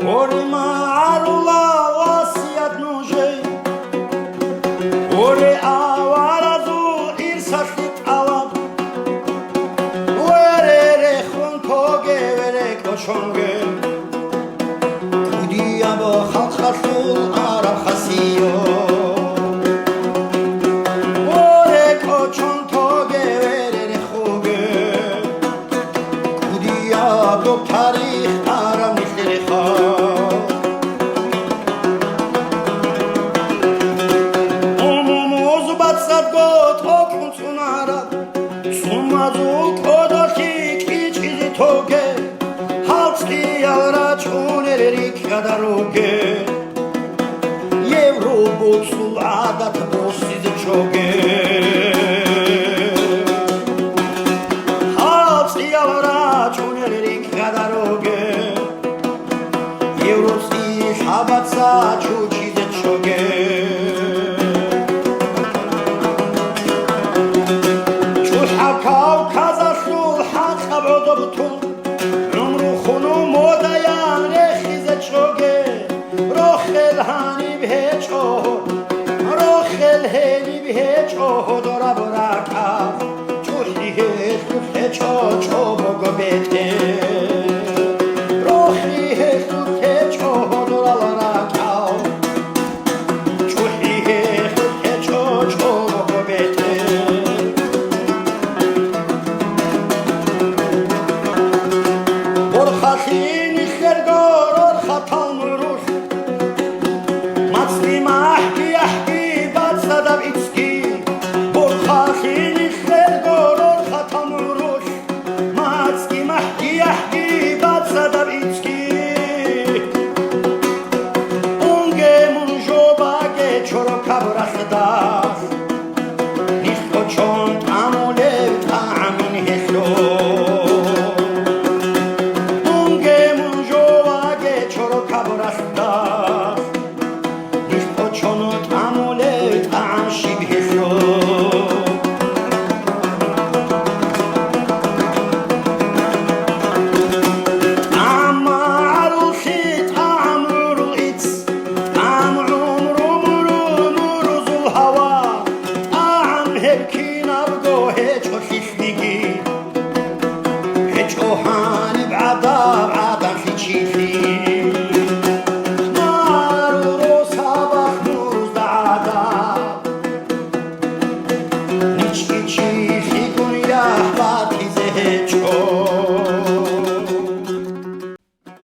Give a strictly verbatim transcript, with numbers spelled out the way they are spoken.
Гьоре магӀарула васият нужей, гьоре аваразул ирсалъи тӀалаб. Вере рехун тоге, вере кӀочонге, кӀудияб халкъалъул араб хасият. Вере кӀочон тоге, вере рехуге, кӀудияб доб тарих араб нилъер халкъ. Умумуз бацӀцӀадго тӀокӀун цӀунараб, цӀумазул кӀодолъи кӀичӀизе тоге, гьалцӀиял рачӀунел рикӀкӀадаруге, Европа цул гӀадат босизе чӀоге. ГьалцӀиял рачӀунел рикӀкӀадаруге, Евроцин лъабаца чучизе чӀоге. ЧӀухӀа Кавказалъул хӀакъаб гӀодоб тун, гӀумру хунул модаян рехизе чӀоге. Рохел гьаниб гьечӀо, рохел гьениб гьечӀо гьодораб ракӀал. ЧӀухӀи гьелъул гьечӀо чӀобого бетӀер, рохи гьелъул гьечӀо гьодорал ракӀал. ЧӀухӀи гьелъул гьечӀо чӀобого бетӀер. Борхалъи нилъерго рорхатал нурулъ, мацӀги махӀги яхӀги бацӀцӀадаб ицги. Борхалъи нилъерго рорхатал нурулъ, мацӀги махӀги яхӀги бацӀцӀадаб ицги. Унге мун жо баге чорокаб рахьдалъ, нилъ кӀочон тӀамулеб тӀагӀамин гьелъул. Унге мун жо баге чорокаб рахьдалъ, нилъ кӀочон тӀамулеб тӀагӀам щиб гьелъул. ТӀагӀам магӀаруллъи, тӀагӀам гӀурул ицц, тӀагӀам гӀумру муру, мурузул гьава, тӀагӀам гьеб кинабго гьечӀо лъилъниги. ГьечӀо гьаниб гӀадаб гӀадамлъи чилъи. Мару росабалъ мурузда гӀадаб. НичӀги чи